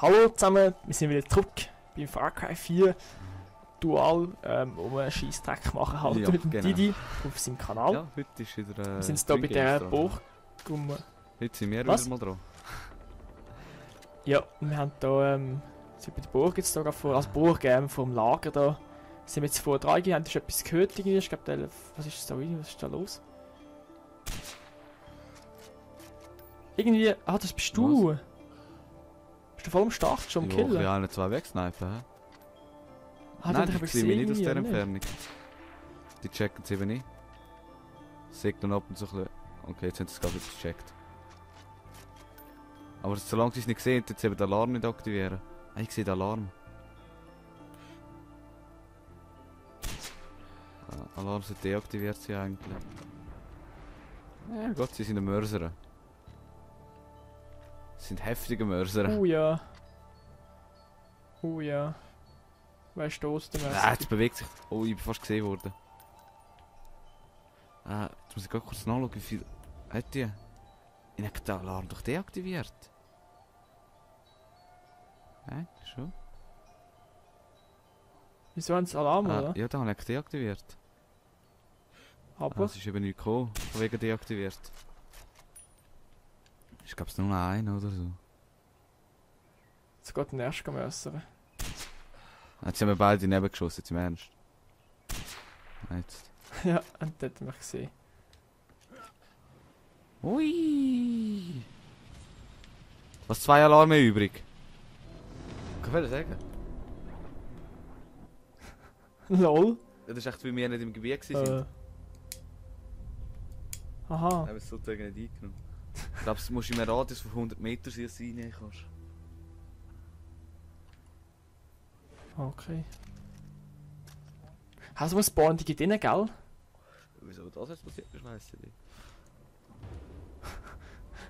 Hallo zusammen, wir sind wieder zurück beim Far Cry 4 Dual, um einen Scheissdreck machen halt Ja, mit dem genau. Didi auf seinem Kanal. Ja, heute ist wieder Wir sind jetzt hier bei dieser Burg. Heute sind wir Was? wieder mal dran. Ja, wir haben hier, sind bei der Burg jetzt hier vor, also Burg vom Lager da. Sind wir jetzt vor dran gegangen, hast du etwas gehört irgendwie? Ich glaube, was ist da los? Irgendwie, das bist du. Was? Bist du voll am Start schon am Ja, Killen? ich kann zwei wegsnipen, hä? Den Nein, hab ich sehe mich nicht aus irgendwie, dieser oder Entfernung. Die checken es eben nicht. Sagt dann ab und so ein bisschen... Okay, jetzt haben sie es gerade wieder gecheckt. Aber solange sie es nicht sehen, jetzt eben den Alarm nicht aktivieren. Ah, ich sehe den Alarm. Alarm sollte deaktiviert sein eigentlich. Ja Gott, sie sind ein Mörser. Sie sind heftige Mörser. Oh ja. Oh ja. Weißt du, was du Jetzt bewegt sich. Oh, ich bin fast gesehen worden. Jetzt muss ich gerade kurz nachschauen, wie viel hat die? Ich habe den Alarm doch deaktiviert. Hä? Schon? Wieso haben sie Alarm, oder? Ja, den habe ich deaktiviert. Aber? Es ist eben nicht gekommen, von wegen deaktiviert. Ich glaube es nur noch einen oder so. Jetzt geht den ersten Messer. Jetzt haben wir beide daneben geschossen, jetzt im Ernst. Jetzt. Ja, und dort hat mich gesehen. Ui! Was 2 Alarme übrig? Kann ich sagen? LOL. Ja, das ist echt, weil wir nicht im Gebiet waren. Aha. Haben wir es sozusagen nicht eingenommen. Ich glaube, es muss in einem Radius von 100 Meter sein, dass du reinnehmen kannst. Okay. Hast du was spawnen die drin, gell? Wieso das jetzt passiert ist, weiss ich nicht.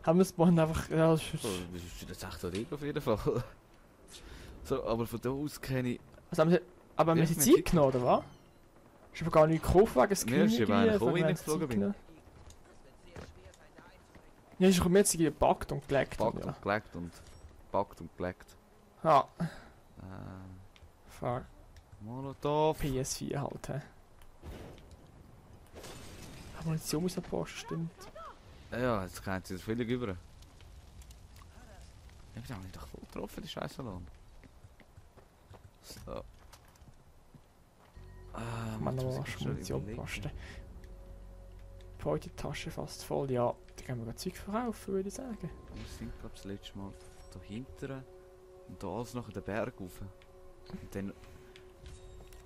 Haben wir spawnen einfach. Ja, das ist. So, das ist jetzt echt so Ding auf jeden Fall. So, aber von da aus kenne ich... Also haben wir, aber haben wir Ja, sie wir Zeit Zeit genommen, oder was? Ist aber gar nicht gekauft wegen Screen. Mir ist eben einer gekommen, wenn wir reingeflogen Zeit bin. genommen. Ja, ist mir jetzt gepackt und gelegt. Packt Ja. und gelegt und... Packt und gelegt. Ah, fuck. Molotov. PS4 halt, hä? Aber Munition muss noch posten, stimmt. Ja, jetzt kennt sie das völlig über. Ich habe mich doch voll getroffen, die scheiß Alarm. So. Man noch was Munition posten. Boah, die Tasche fast voll. Ja, da können wir gerade Zeug verkaufen, würde ich sagen. Wir sind glaube das letzte Mal da hinten und da alles nachher den Berg rauf. Und dann...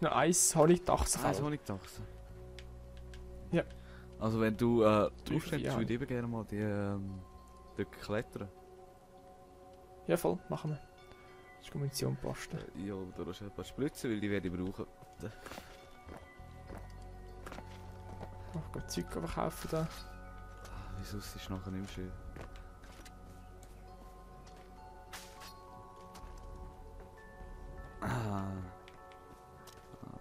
Noch eins Honigdachsen. Ah, Honigdachsen. Ja. Also wenn du draufsteckst, vier würde ich eben gerne mal die dort klettern. Ja, voll, machen wir. Das ist Munition posten. Ja, da hast du ein paar Spritzen, weil die werde ich brauchen. Ich gehe Zeug verkaufen da. Wieso ist es nachher nicht mehr schön? Ein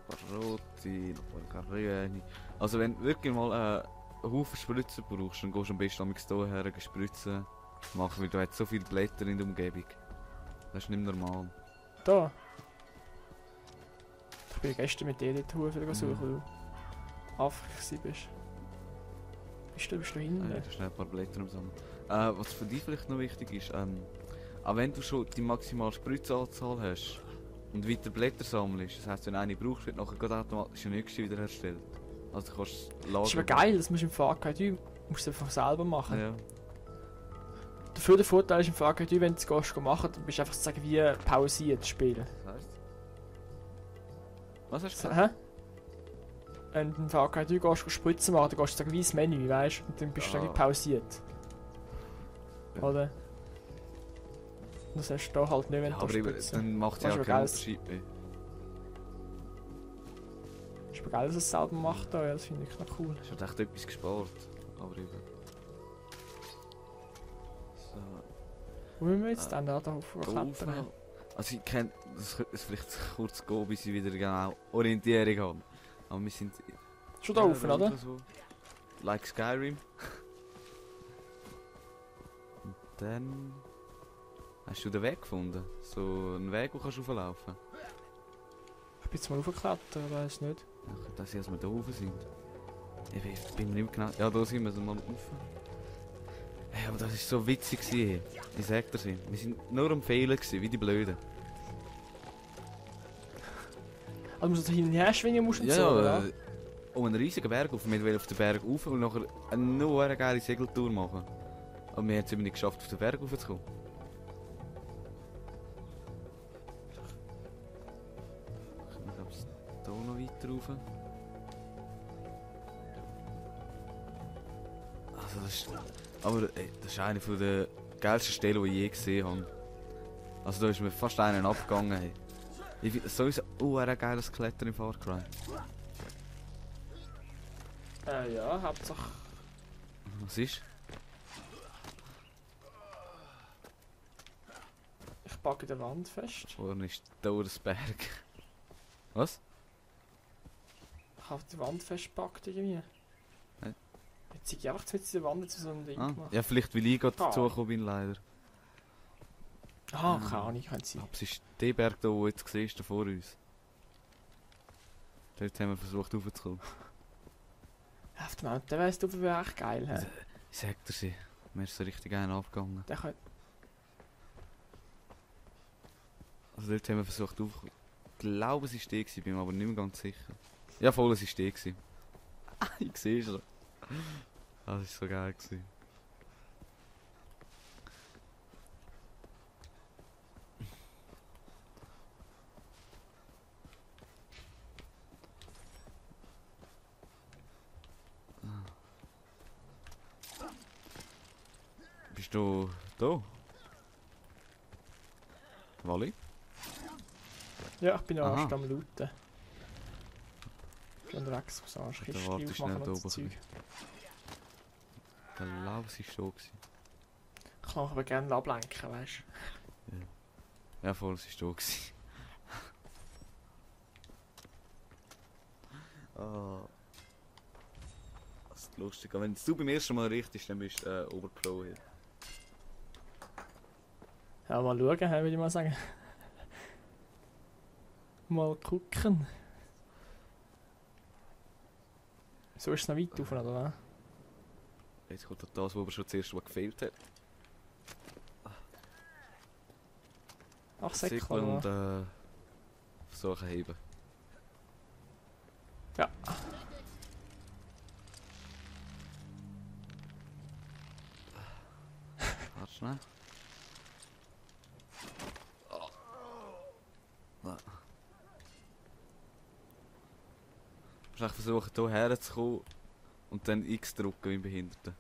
paar rote, noch ein paar grüne. Also wenn du wirklich mal einen Haufen Spritzen brauchst, dann gehst du am besten hierher Spritzen machen, weil du hast so viele Blätter in der Umgebung. Das ist nicht normal. Da. Ich bin gestern mit dir dort suchen, weil du Afrika bist. Bist du hinten? Ja, da schnell ein paar Blätter am Sammeln. Was für dich vielleicht noch wichtig ist, auch wenn du schon die maximale Spritzanzahl hast und weiter Blätter sammelst, das heisst, wenn du eine brauchst, wird nachher gerade automatisch eine nächste wiederhergestellt. Also du kannst Das lagern. ist aber geil, das musst du im Far Cry 3 musst du einfach selber machen. Ja. Der Vorteil ist im Far Cry 3, wenn du es gehst machen, dann bist du einfach sozusagen wie pausiert spielen. Was heisst? Was hast du So, gesagt? hä? Wenn du im Far Cry 3 gehst Spritzen machen, dann gehst du sagen wie ins Menü, weißt du? Und dann bist du dann pausiert. Ja. Oder? Das hast du da halt nicht, wenn Ja, du aber eben, Spritzen. dann macht es Das ja ist keinen aber Unterschied mehr. Ist aber geil, dass es selber macht, da. Ja, das finde ich noch cool. Es hat echt etwas gespart. Aber eben. So. Wo müssen wir jetzt dann da hoch klettern? Aufnehmen. Also ich kenne, es vielleicht kurz gehen, bis ich wieder genau Orientierung habe. Aber wir sind... Schon da oben, oder? So. Like Skyrim. Und dann... Hast du den Weg gefunden? So einen Weg, wo kannst du rauflaufen? Ich bin jetzt mal hochgeklettert, weiß nicht. Ja, dass wir da oben sind. Bin mir nicht mehr genau... Ja, da sind wir so mal rauf. Hey, aber das war so witzig gewesen. Ich sag dir so. Wir sind nur am Fehlen gewesen, wie die Blöden. Also musst du hin und her schwingen musst und so, Ja, oder? um einen riesigen Berg auf. Wir wollten auf den Berg rauf und nachher eine geile Segeltour machen. Aber wir haben es immer nicht geschafft, auf den Berg raufzukommen. Ich glaube, es hier noch weiter rauf. Also das ist... Aber ey, das ist eine der geilsten Stellen, die ich je gesehen habe. Also da ist mir fast einen abgegangen. Hey. Ich finde das sowieso ein geiles Klettern im Far Cry. Ja, Hauptsache. Was ist? Ich packe die Wand fest. Vorne ist da das Berg. Was? Ich habe die Wand festgepackt irgendwie. Hä? Jetzt sehe ich einfach mit der Wand zu so einem Ding Ah, gemacht. ja, vielleicht weil ich gerade dazugekommen bin, leider. Ah, keine Ahnung, könnte sein. Aber es ist der Berg da, den du jetzt siehst, da vor uns. Dort haben wir versucht raufzukommen. Auf dem Mountain weiss du, wäre echt geil. He? Ich sag dir sie, mir ist so richtig einen abgegangen. Der kann... Also dort haben wir versucht raufzukommen. Ich glaube, es war der gewesen, bin mir aber nicht mehr ganz sicher. Ja, voll, es war der gewesen. Ich sehe schon. Das war so geil gewesen. Bist du da? Wally? Ja, ich bin ja Aha. erst am Looten. Ich bin unterwegs, muss auch Da warte ich Kisten schnell aufmachen und da so oben. Zeug. Der Lauf war schon. Ich kann aber gerne ablenken, weißt Ja, voll, es war schon. Ah. Das ist lustig. Aber wenn du beim ersten Mal richtest, dann bist du Oberpro hier. du? Ja, mal schauen, würde ich mal sagen. Mal gucken. So ist es noch weit rauf, oder? Jetzt kommt das, was aber schon zuerst mal gefehlt hat. 8 Säckel Sekunden. und versuchen heben. Ja. Warte schnell. Du musst versuchen, hier herzukommen und dann X drücken wie Behinderte.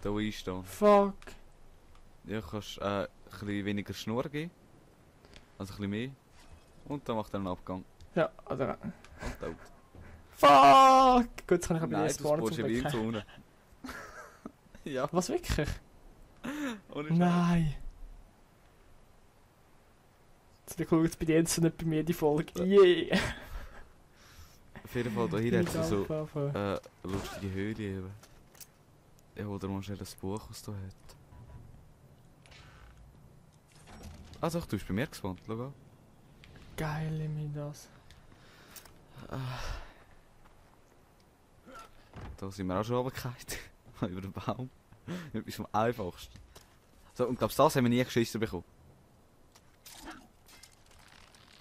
Hier einstehen. Fuck. Ja, du kannst ein bisschen weniger Schnur geben. Also ein bisschen mehr. Und dann macht er einen Abgang. Ja, oder... Und out. Fuck! Gut, jetzt kann ich aber Nein, jetzt du vorne spurst zum eben Glück. irgendwo unten. Ja, Was, wirklich? ohne Scheiß. Nein! Jetzt schaut jetzt bei dir jetzt nicht bei mir die Folge. Yeah! Auf jeden Fall, da hier hat es so Anfangen. eine lustige Höhle eben. Ich hol dir mal schnell das Buch, was du hat. Ah doch, du bist bei mir gespawnt, schau an. Geil, mir das. Da sind wir auch schon runtergefallen. Über den Baum. Das ist am einfachsten. So, und glaubst du, das haben wir nie geschissen bekommen.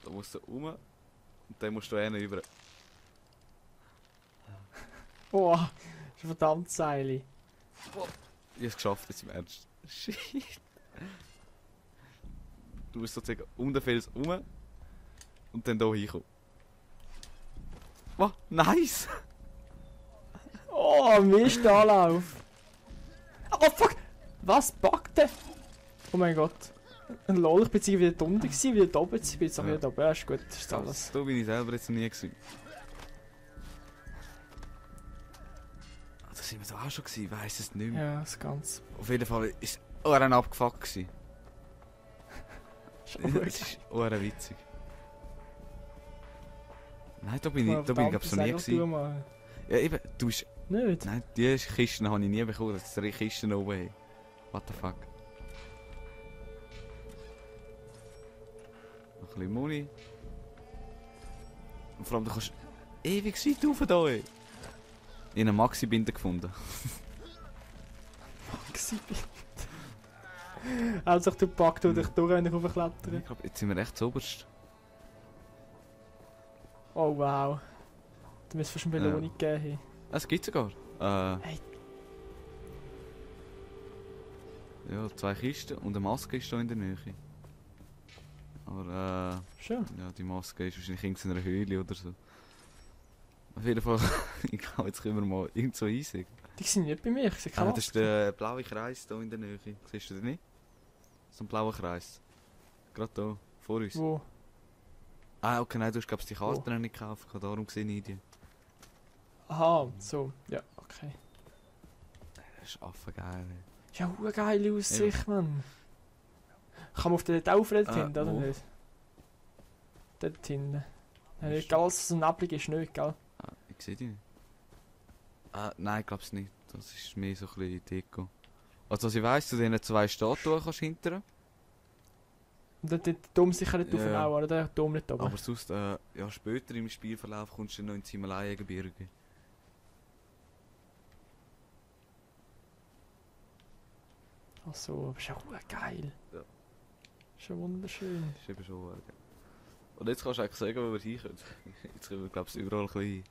Da musst du rum und dann musst du einen über. Oh, das ist ein verdammt Seil. Ich hab's geschafft, jetzt im Ernst. Shit. Du musst sozusagen um den Fels rum und dann hier hinkommen. Wow, nice! Oh, Mist, Anlauf. Oh, fuck! Was? Backte? Oh mein Gott. Lol, ich bin jetzt wieder unten gewesen, wieder da oben. Ich bin jetzt auch wieder da oben. Ja, ist gut, das ist alles. Da bin ich selber jetzt noch nie gewesen. Ah, da sind wir da auch schon gewesen, ich weiss es nicht mehr. Ja, das Ganze. Auf jeden Fall ist es ein abgefuckt gewesen. Schon Das ist auch witzig. Nein, da bin ich glaube ich noch nie gewesen. Ja eben, du bist... Nicht? Nein, die Kisten habe ich nie bekommen, dass 3 Kisten oben haben. What the fuck. bisschen Muni. Und vor allem, du kannst ewig weit rauf da. Ich habe eine Maxi-Binde gefunden. Maxi-Binde. Also du packst dich durch, wenn ich hochklettern. Ich glaube, jetzt sind wir echt zuoberst. Oh wow. Du müsst fast eine Belohnung geben. Es gibt sogar. Hey. Ja, 2 Kisten und eine Maske ist da in der Nähe. Aber Schön. ja, die Maske ist wahrscheinlich in einer Höhle oder so. Auf jeden Fall, ich glaube, jetzt können wir mal irgendwo einsägen. Die sind nicht bei mir, ich sehe keine Das ist der blaue Kreis hier in der Nähe. Siehst du den nicht? So ein blauer Kreis. Gerade hier, vor uns. Wo? Ah, okay, nein, du hast, glaube ich, die Karten noch nicht gekauft, darum sehe ich die. Aha, so. Ja, okay. Das ist affengeil. Ist ja eine geile Aussicht, Mann. Kann man auf den Taufen hinten, oder wo? nicht? Dort hinten. Ja, nicht alles so neblig ist, nicht, gell? Ah, ich sehe die nicht. Ah, nein, ich glaube es nicht. Das ist mehr so ein bisschen Deko. Also, was ich weiss, zu diesen 2 Statuen kannst du hintern. Und dann der Dom sicher nicht Ja. auf, oder? Der Dom nicht oben. Aber sonst, ja, später im Spielverlauf kommst du noch ins Himalayengebirge. Ach so, aber ist ja auch geil. Ja. Ist ja wunderschön. Das ist eben schon geil. Und jetzt kannst du eigentlich sagen, wo wir hin können. Jetzt können wir, glaube ich, überall ein bisschen...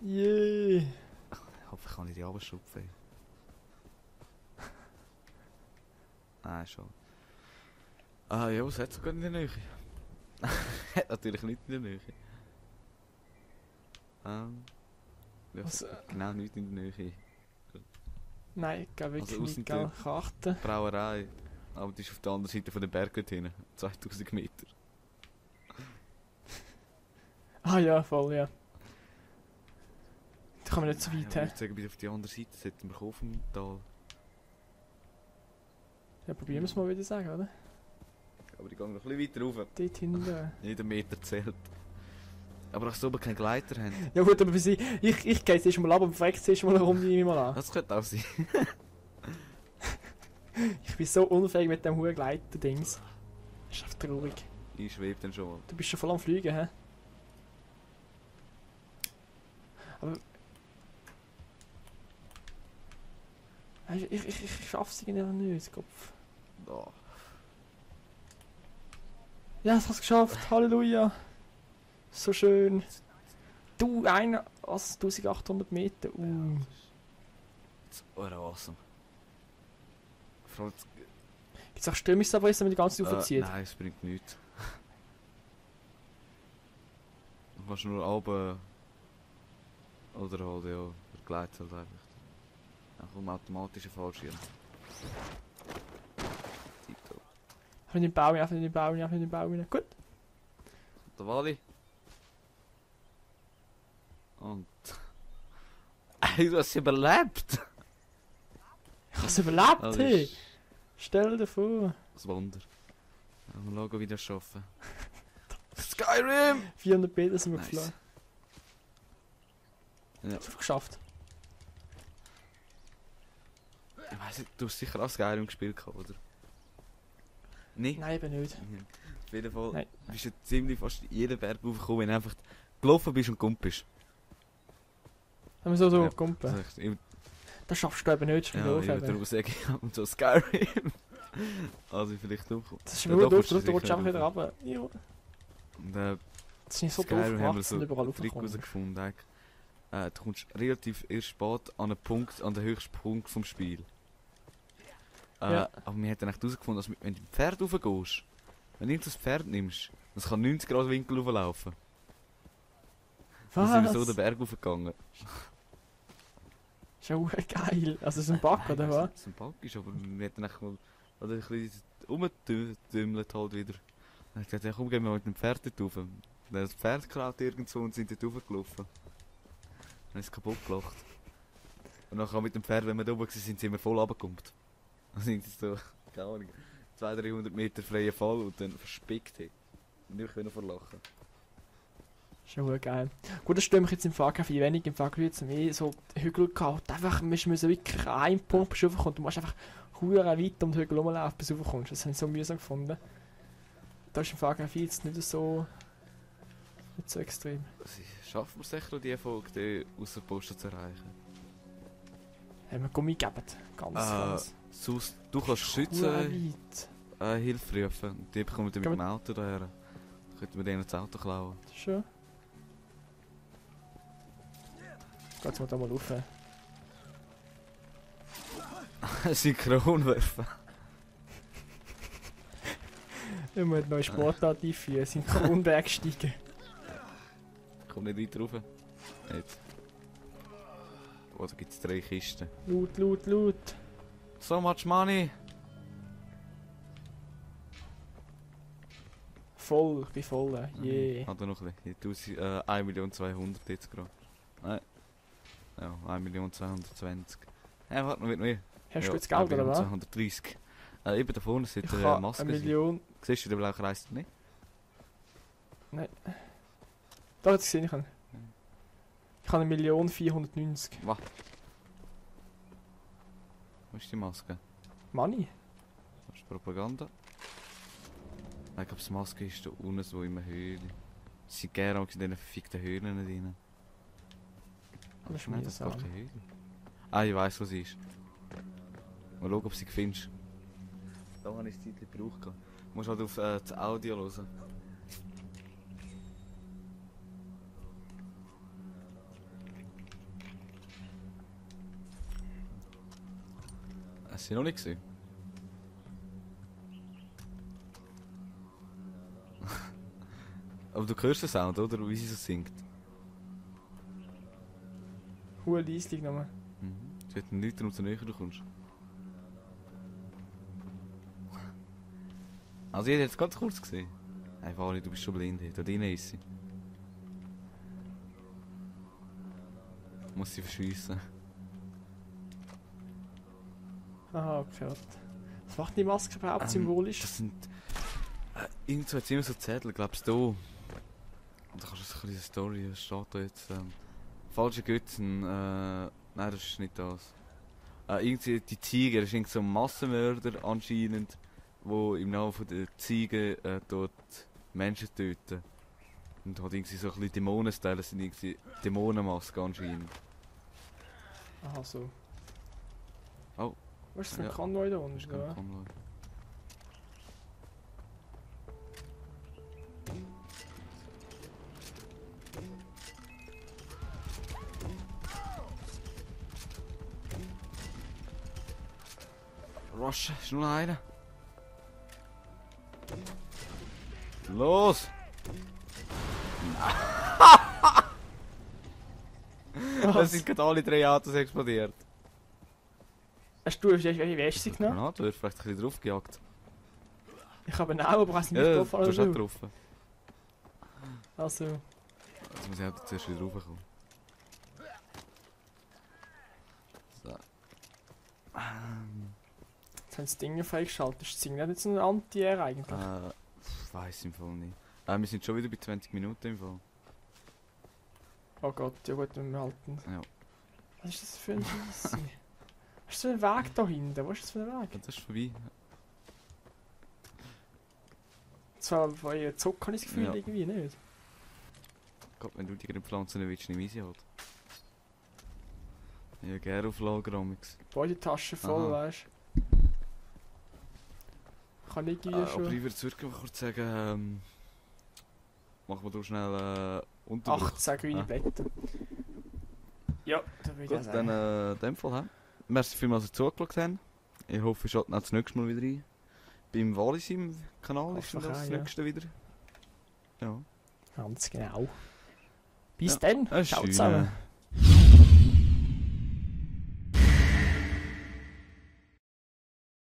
Yay! Ich hoffe, ich kann nicht die runterschupfen. Nein, schon. Ah ja, was hat es sogar in der Nähe? Hat natürlich nicht in der Nähe. Ja, Was, genau nicht in der Nähe. Nein, ich glaube wirklich Also nicht, aussen gell? Karte. Brauerei. Aber die ist auf der anderen Seite von den Bergen hin. 2000 Meter. Ah ja, voll, ja. Da kann man nicht so weit Ich her. würde sagen, bis auf die andere Seite sollten wir auf dem Tal. Ja, probieren wir es mal wieder sagen, oder? Aber die gehen noch ein bisschen weiter rauf. Dort hinten. Jeder Meter zählt. Aber auch so oben keinen Gleiter haben. Ja gut, aber ich gehe jetzt mal ab und frage zuerst mal eine Runde mal an. Das könnte auch sein. Ich bin so unfähig mit dem hohen Gleiter-Dings. Das ist einfach traurig. Ich schwebe dann schon mal. Du bist schon voll am Fliegen, hä? Aber... Ich schaff's irgendwie nicht, Kopf. Da. Ja, es hat's geschafft, Halleluja. So schön. Du, was, 1800 Meter, Das ist awesome. Vor allem Gibt's auch Strömungsabriss, wenn man die ganze Zeit aufzieht? nein, es bringt nichts. Du kannst nur runter oder halt, ja, vergleicht halt einfach. Dann kommt automatisch ein Fallschirm. Tipptopp. Einfach in den Baum, einfach in den Baum, einfach in den Baum rein. Gut. Der Wally. Und... Du hast überlebt! Ich hab's überlebt, Das hey. ist Stell dir vor. ein Wunder. Ja, mal schauen, wie das schaffen. Skyrim! 400 Meter sind wir Nice. geflogen. Ja. Einfach geschafft. Ich weiss nicht, du hast sicher auch Skyrim gespielt, oder? Nicht? Nein, eben nicht. Auf jeden Fall Nein. bist du ziemlich fast jeden Berg raufgekommen, wenn du einfach gelaufen bist und gekommen bist. Haben wir so Ja, Kumpen. Das ist echt- Das schaffst du eben nicht, Ja, schon ich ja, würde sagen, ich habe so Skyrim. Also vielleicht auch. Das ist Ja, gut doch, auf, ist du sicher rutschst einfach wieder rauf. runter. Ja. Und Das ist nicht so doof Skyrim haben wir gemacht, so sind überall einen Trick raufgekommen. herausgefunden. Du kommst relativ erst spät an einen Punkt, an den höchsten Punkt vom Spiel. Ja. Aber wir haben dann echt herausgefunden, dass wenn du mit dem Pferd raufgehst, wenn du das Pferd nimmst, das kann 90 Grad Winkel rauflaufen. Dann sind wir so den Was? Berg raufgegangen. Ist ja auch geil. Also so ein Bug, Nein, oder ich weiss was? nicht, dass es ein Bug ist, aber wir hätten echt mal oder ein bisschen rumgedümmelt halt wieder. Dann habe ich gesagt, ja, komm, gehen wir mit dem Pferd dort rauf. Dann haben das Pferd geklaut irgendwo und sind dort raufgelaufen. Dann ist es kaputt gelacht. Und nachher mit dem Pferd, wenn wir da oben waren, sind wir voll runtergekommen. Dann sind sie so, keine Ahnung, 200-300 Meter freien Fall und dann verspickt. Hey. Und nicht können vor Lachen. Ist ja auch geil. Gut, das stört mich jetzt im Fahrkaffee wenig. Im Fahrkaffee jetzt mehr so Hügel gehabt. Einfach, wir müssen wirklich an einen Punkt bis du raufkommst. Du musst einfach hure weit um den Hügel rumlaufen, bis du raufkommst. Das habe ich so mühsam gefunden. Da ist im Fall jetzt nicht so extrem. Schaffen wir es sicher, die Folge die Ausserposten zu erreichen? Haben wir Gummi gegeben. Ganz. Sonst, du kannst Schützen Hilfe rufen. Die bekommen dann mit dem Auto daher. Könnten wir denen das Auto klauen. Schon. Geht's mal da mal rauf. Synchron werfen. Wir müssen neue Sportart einführen. Synchronberg steigen. Ich komme nicht weiter rauf. Jetzt. Oh, da gibt es 3 Kisten. Loot. So much money! Voll, ich bin voll. Yeah. Hat er noch ein bisschen. 1.200.000 jetzt gerade. Nein. Ja, 1.220.000. Ja, warte noch mit mir. Hast du gutes Geld oder was? 230. Eben da vorne sind ich Masken. 1 Million. Siehst du den blauen Kreis nicht? Nein. Da hat es gesehen. Ich habe 1.490.000. Was? Wo ist die Maske? Money? Das ist Propaganda. Ich glaube, die Maske ist da unten so in der Höhle. Sie sind gerne in diesen verfickten Höhlen nicht rein. Das ist Nein, mir das ist das gar keine Höhle. Ah, ich weiss, wo sie ist. Mal schauen, ob sie findest. Da habe ich das Zeit gebraucht. Du musst halt auf das Audio hören. Hast du sie noch nicht gesehen? Aber du hörst den Sound, oder? Wie sie so singt. Hohe Leistung nochmal. Sie hat einen Leuten, umso näher du kommst. Also ich hätte jetzt ganz kurz gesehen. Hey Wally, du bist schon blind. Da drinnen ist sie. Muss sie verschiessen. Aha, okay. Was macht die Maske überhaupt symbolisch? Das sind... irgendwo hat immer so Zettel, glaubst du. Und da kannst du so diese Story, es steht da jetzt... falsche Götzen, nein, das ist nicht das. Irgendwie die Ziege, das ist irgend so ein Massenmörder anscheinend, wo im Namen von der Ziege dort Menschen töten. Und hat irgendwie so ein bisschen Dämonen-Style, das sind irgendwie Dämonenmasken anscheinend. Aha, so. Oh. Was ist das für ein Konvoi da unten? Das ist kein Konvoi. Rush, ist nur noch einer. Los! Es sind gerade alle 3 Autos explodiert. Hast du welche Weste genommen? Ja, du hast vielleicht ein bisschen draufgejagt. Ich habe ihn auch, aber hast du nicht Ja, drauf du hast auch oder drauf. Also. Jetzt muss ich auch zuerst wieder raufkommen. So. Jetzt haben sie Dinge freigeschaltet. Ist das Ding nicht so ein Anti-Air eigentlich? Weiss im Fall nicht. Wir sind schon wieder bei 20 Minuten im Fall. Oh Gott, ja gut, wir halten. Ja. Was ist das für ein Scheisse? Was ist das für ein Weg da hinten? Was ist das für ein Weg? Das ist vorbei. Zwar von ihr Zucker habe ich das Gefühl, Ja. irgendwie nicht. Gott, wenn du die grünen Pflanzen nicht willst, nimm easy halt. Ja, gerne auf Lager, Amix. Beide Taschen voll, Aha. weißt du. Kann ich Aber schon. ich würde wirklich kurz sagen, machen wir da schnell Unterbruch. 18 grüne Blätter. Ja, da würde ich Gut, sagen. dann in dem Fall. He? Merci vielmals, dass ihr zugeschaut habt. Ich hoffe, ihr schaltet auch das nächste Mal wieder rein. Beim Wallis im Kanal ist dann das ja. nächste wieder. Ja. Ganz genau. Bis Ja, dann. eine Ciao schöne- zusammen.